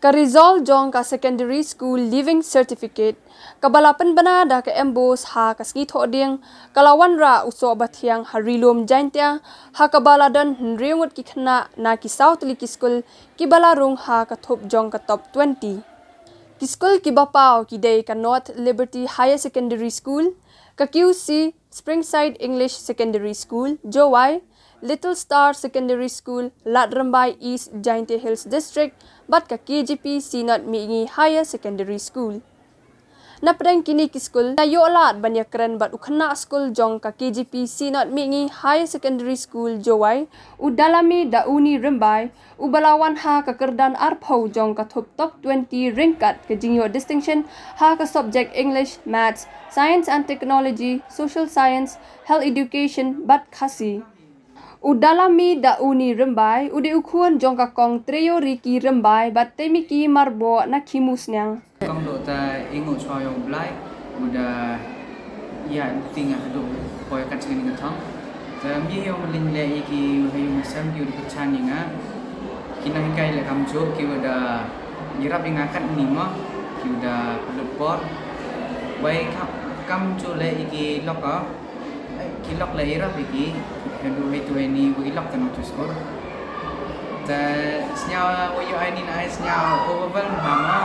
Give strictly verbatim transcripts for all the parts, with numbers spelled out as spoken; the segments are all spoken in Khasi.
Ka result jong ka Secondary School Leaving Certificate kaba la pynbna da ka MBOSE ha ka sngi Thohdieng ka la wanrah u soh bathiang ha Ri Lum Jaintia, ha kaba la don hynriew ngut ki khynnah na ki saw tylli ki skul kiba la rung ha ka thup jong ka top twenty. Ki skul kiba paw ki dei ka North Liberty Higher Secondary School, ka QC Springside English Secondary School, Jowai, Little Star Secondary School, Lad Rymbai East Jaintia Hills District, bad ka KJP Synod Mihngi Higher Secondary School. Na pdeng kine ki skul, nga ïoh lad ban ïakren bad u khynnah skul jong ka KJP Synod Mihngi Higher Secondary School, Jowai, u Dalami Dauni Rymbai, uba la wan ha ka kyrdan arphew jong ka thup top twenty ryngkat ka jingïoh distinction ha ka subject English, Maths, Science and Technology, Social Science, Health Education, bad Khasi. U Dalami Dauni Rymbai u dei u khun jong ka Kong Treyo Riki Rymbai bad Temiki Marboh na Khimusniang. Kong doh ta ingu chwa yong blai, u da ya ting ah do poi kat sini ngatang. Ta mi yong ling le iki hayu masam ki u da kachan inga. Kinang kai le kam jo ki u da yirap inga kat ni ma, ki u da pelut por. Wai kam, kam jo le iki lok ah. Ki lok la irap ïa ki, haduh haitu haini wa ki lok tang tu skur. Te sñiaw wa yu aini na ai sñiaw overwhelm mama.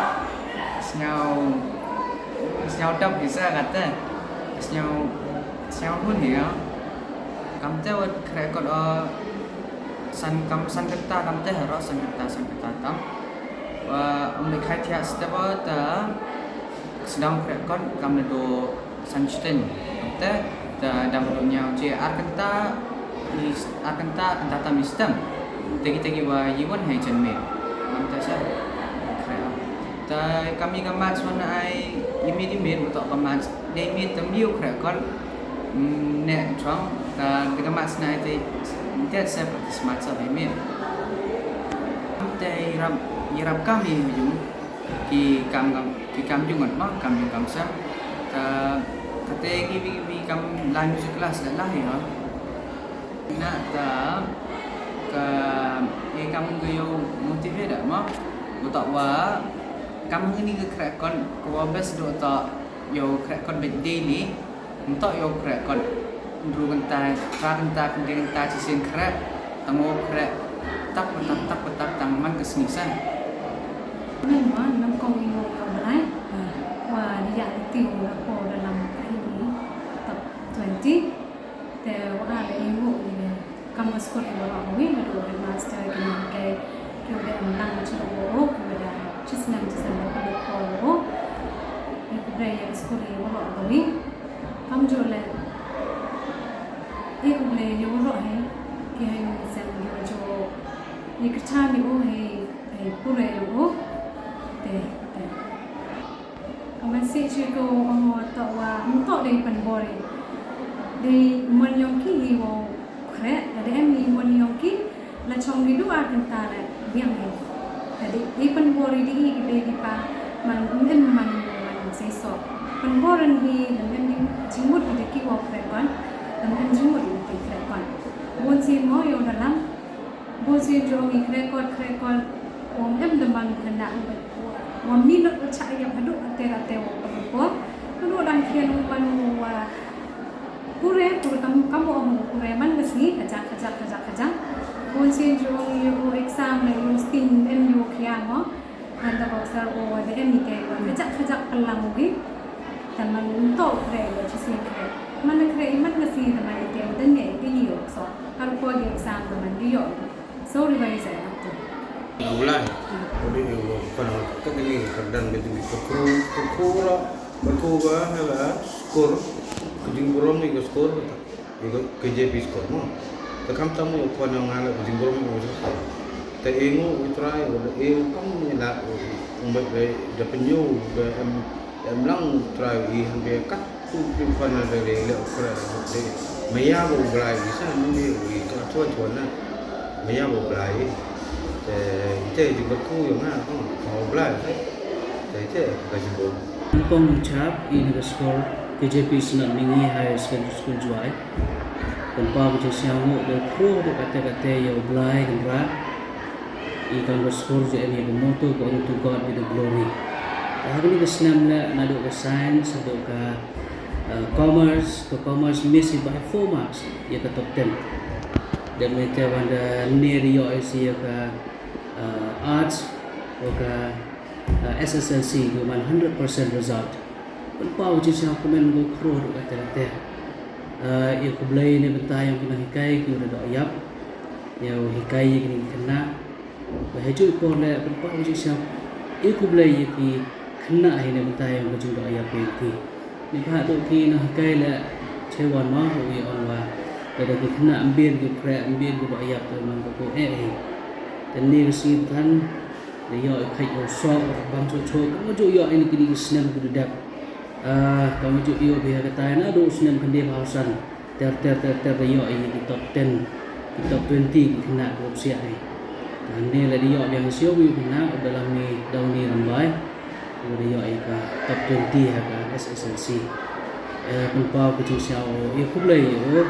Sñiaw, sñiaw dap ki sa kata. Sñiaw, sñiaw hun ya. Kamte wa kre kot o san kam san kata kamte haro san kata san kata tam. Wa um le khai thiah step o ta sdang kre kot kam le do san shiteng. Te da dam do ñiaw je ar kynta, i ar kynta kynta tam i stem. Tegi tegi wa yiwan hai chen me. Am ta sa kre. Ta kami ka maths wan ai imi di me utok ka maths. Dei me tam yu kre kon. Mm, ne chong ta de ka maths na ai te te se practice maths ai me. Te irap irap kami yung. Ki kam kam ki kam jung ngot ma kam jung kam sem. Ka kate ki bi bi kam la music class da la hi ha. Na ta ka e kam ka yo motivate da ma. Utak wa kam ngini ka kre kon ko wa best do ta yo kre kon bet daily. Ntok yow kre kot. Ru kynta, tra kynta, kynta kynta chi sien kre. Tang o kre. Tak betak tak betak tang man ke sngi san. Ngan wa nam kong ino yow blai. Wa dia ti u la po dalam kahini top twenty. Te wa ale ino ni. Kam ka skul i waroh kawi, naduh headmaster ki nonghikai ki wa da em lang jingmut, ki wa da chisnem chisnem da pynlong ko. Ïa ka blei ïa ka skul i waroh kawi. Kamjooh leh ïa ka blei ïa waroh hi ki ha ïing ki sem ki wa jooh ïa ka kyrchan ïa u hi, hi pure ïa u. Te, te. Ka message jong u ong wa toh wa ym toh dei pynbor ïa. Dei mon yong ki hi wow khreh, lada em hi mon yong ki la chong ki du ar kynta la biang hi. Lada dei pynbor ïa dei hi ki dei ki pa man ym em man man seisoh. Pynbor ïa hi lam em dei jingmut ïa dei ki wow khreh kon, lam em jingmut ïa dei khreh kon. Bun sien mo yow da lam Bun sien jong i krekot krekot, um em da man khynnah, um em wa minot wa chah ïap haduh ate ate wa pynpor. Haduh dang khian u man wa pure pure kam kam wa pure man ka sngi kajak kajak kajak kajak. Bun sien jong i u exam le u sting em u khian mo. Hynda bok sar o da em ite wa kajak kajak pynlang u hi. Te man to kre wa chi sien kre. Man kre i man ka sngi te man ite wa da ne ite ni yok so. Kar ko ye exam te man di yok. So revise ai to. Ulan. Odi yo kono ka kini ka dan ka jingkyrkhu kyrkhu ro kyrkhu ba ha la skur. Ka jingburom ni ka skur. Ïa ka K J P skur mo. Te khamtam ïa u khwan ïa nga la ka jingburom ïa u skur. Te ïa ngu u Trai u la ïa u kam ïa la u mbet da pynïew da em em lang u Trai u ïa hanbe kat tu pi khwan la da le le u Trai u de. Maya ba u Blai ïa sa nang ïa u ïa ka chwa chwa na. Maya ba u Blai. Te ite jingkyrkhu ïa nga ko u Blai. Te ite ka jingburom. Nyngkong u chap i na ka skul K J P Synod Mihngi Higher Secondary School Jowai. Pynpaw ka jingsngewnguh ba u khruh haduh katte katte ïa u Blai Kynrad. I kam ka skur jong i ka motto ka ong To God be the glory. Te ha kane ka snem leh naduh ka science haduh ka, uh, commerce, ka commerce miss i by four marks ïa ka top ten. Dep mynta wan da ne ri ïoh i shi ïa ka, uh, arts wa ka, uh, S S L C, ki man hundred percent result. Pynpaw jingsngewkmen ko khro ruh katta katta. Uh, ïa khublei ne bynta ïa ki nonghikai ki u da doh ïap, ïa u hikai ïa kine ki khynnah. Ba ha juh i por leh pynpaw jingsngewkmen, ïa khublei ïa ki khynnah hi ne bynta ïa ka jingdoh ïap ïa ki. Ni ba haduh ki nonghikai leh che wan ma u ïa ong wa lada ki khynnah ym bien ki khreh, ym bien ki doh ïap te man ka ko eh hi. Te ni ka sngi than da ïoh i kheit ïoh soh u bang soh soh ka ma juh ïoh ïa kine ki snem ki da dep. Ah, ka ma juh ïoh bha katai naduh snem khyndiat haw san. Ter ter ter ter da ïoh i ki top ten, ki top twenty ki khynnah ki u psiah i. Te ne la da ïoh biang sio u khynnah u da lam ni daw ni rambai. U da ïoh i ka top twenty ha ka S S L C. Eh, pynpaw ka jingsngew ïa khublei ïa u.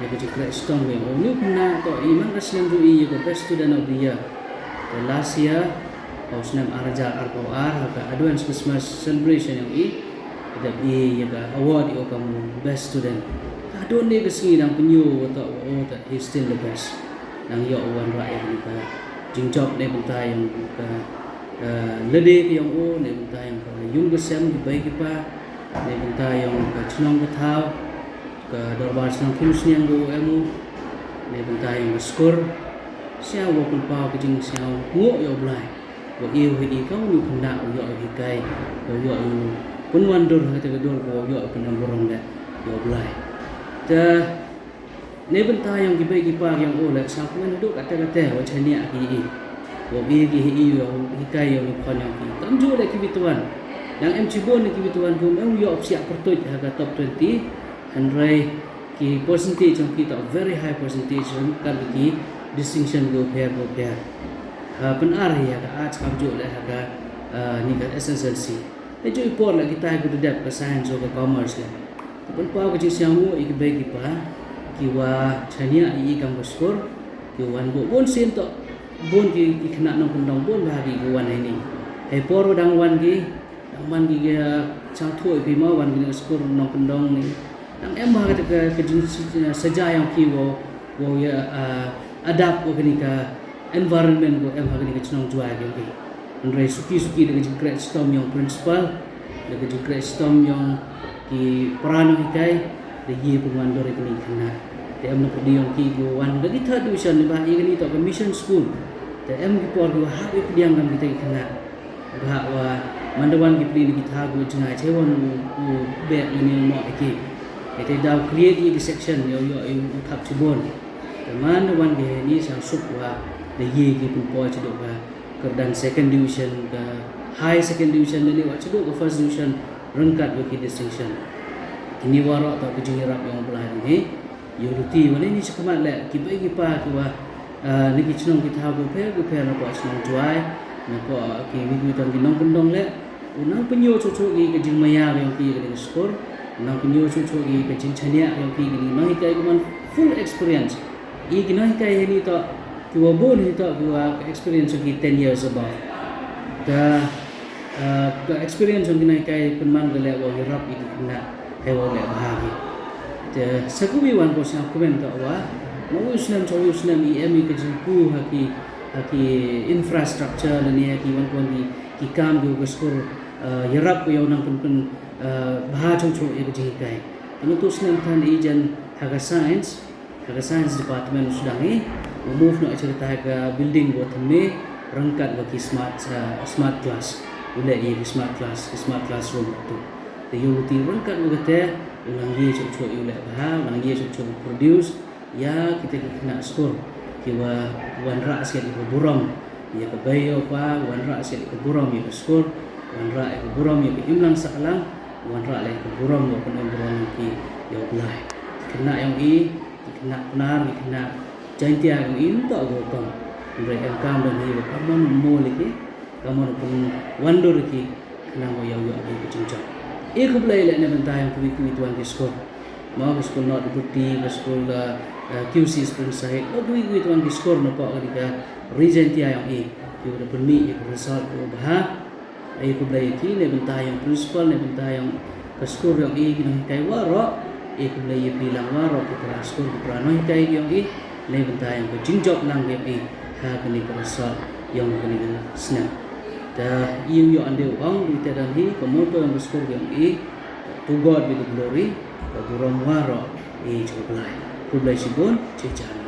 Ïa ka jingkhreh shitom ïa u. Ni u khynnah to i man ka snem ruh i ïa ka best student of the year. Te last year, ha u snem ar hajar arphew ar ha ka Advance Christmas Celebration ïa u i. Dep i ïa ka award ïa u kam u best student. Hadien ne ka sngi dang pynïoh wa to wa o ta he's still the best. Dang ïoh u wanrah ïa kane ka jingjop ne bynta ïa ka, eh, lade ka ïa u ne bynta ïa ka ïung ka sem ki bei ki pa ne bynta ïa ka chnong ka thaw ka dorbar chnong Khiungsniang ka u em u ne bynta ïa ka skur. Sngewbha pynpaw ka jingsngewnguh ïa u Blai. Wa i u hi i kam u khynnah u ïoh u hikai, u ïoh u pynwandur ha kata ka dur ko u ïoh u pynwandur leh ïa u Blai. Te ne bynta ïa ki bei ki pa ïa u leh sa kumne haduh katta katta wa chaniah ki i. Wa i ki hi i ïoh u hikai ïa u khon ïa ki. Kam ju leh ki bituan. Dang em chibun ki bituan kum em ïoh u psiah pyrtuit ha ka top twenty. Hynrei ki percentage jong ki ta very high percentage jong ka ki distinction ko pher ko pher. Ha, pyn-ar hi ha ka arts kam ju leh ha ka, ah, ni ka S S L C. Te ju i por leh kita ki dep ka science ka commerce leh. Pynpaw ka jingsngewnguh ïa ki bei ki pa ki wa chaniah ïa i kam ka skur ki wan ko bun sien to bun ki, ki khynnah nongkyndong bun ba ki ki wan ha ini. Hei por dang wan ki dang wan ki ka chang thuh ïa phi ma wan ki na skur nongkyndong ni. Dang em bha kata ka, ka jing si-, saja ïa ki wow, wow ïa, ah, adapt wa kane ka environment ko em ha kane ka chnong Jowai ka ki. Hynrei suki suki da ka jingkhreh shitom ïa u principal, da ka jingkhreh shitom ïa ki para nonghikai, da ïa pynwandur ïa kane ka khynnah. Te em na pyrdi ïa ki ko wan da ki third division ne ba ïa kane to ka mission school. Te em ki por ko hap ïa pdiang kam kita ki khynnah. Ba wa man da wan ki pli na ki thaw ko jngai che wan u, u beh ni mo ki. Te daw create ïa ki section ïa ïa u khap chibun. Te man da wan ki ni sa suk wa da ïa ki pynpoi chidok ka kyrdan second division ka high second division ne wa chidok ka first division ryngkat wa ki distinction. Kini waroh to ki jingïarap ïa u Blai ni. Ïa u luti wa ne ni shakhmat leh ki bei ki pa ki wa, ah, na ki chnong ki thaw ko pher ko pher na ko chnong Jowai na ko ki wi wi tang ki nongkyndong leh. U nang pynïoh chuh chuh ki ka jingmaïa ka ïong ki ka ding skur. U nang pynïoh chuh chuh ki ka jingchaniah ka ïong ki ka ding nonghikai ki man full experience. I ki nonghikai hi ni to ki wa bun hi to ki wa experience ki ten years above. Ka Ah, ka experience jong ki nonghikai pynman ka leh wa ïarap ïa ki khynnah hei wa leh bha ki. Te sa kawei wan ko sngewkmen ka wa ma u snem sa u snem i em i ka jingku ha ki, ha ki infrastructure lane ha ki wan ko ki, ki kam ki wa ka skur, ah, ïarap ko ïa u nang pyn pyn, ah, bha chong chong ïa ka jinghikai. Te ma tu snem than i jan ha ka science Ha ka science department u sdang i u move noh ïa ka building wa thymme ryngkat wa ki smart, uh, smart class. U leh ïa ki smart class, ki smart classroom tu. Te ïa u ti ryngkat wa kata u nang ïa chuh chuh ïa u leh bha, u nang ïa chuh chuh u produce ïa kita ki khynnah skur ki wa wanrah sha ïa ka burom ïa ka bei ïa u pa, wanrah sha ïa ka burom ïa ka skur, wanrah ïa ka burom ïa ka imlang sahlang, wanrah ïa ka burom wa pynburom ïa ki ïa u Blai. Khynnah ïong i Ki khynnah Pnar, ki khynnah Jaintia, ki im to go kam. Hynrei em kam don hi kam mon mo liki, kam mon pun wandur ki khynnah mo yau yau ki jingjop. E khublei leh na bynta ïong kiwi kiwi tuan ki skur. Mo, ka skul North Liberty, ka skul, uh, uh, Q C Springside, bad kiwei kiwei tang ki skur napoh kane ka Regentia yong i. Ki da pynmih ïa ka result kaba bha. Ai khublei ïa ki na bynta yong principal, na bynta yong ka skur yong i, ki nonghikai waroh. Ai khublei ïa phi lang waroh ki para skur, ki para nonghikai yong i, na bynta yong ka jingjop lang yong i ha kane ka result yong kane ka snem. Te ïa u ïoh ande u ong, dei te dang hi ka motto yong ka skur yong i, "To God be the glory." Ka burom waroh i jong u Blai. Khublei shibun, chijan.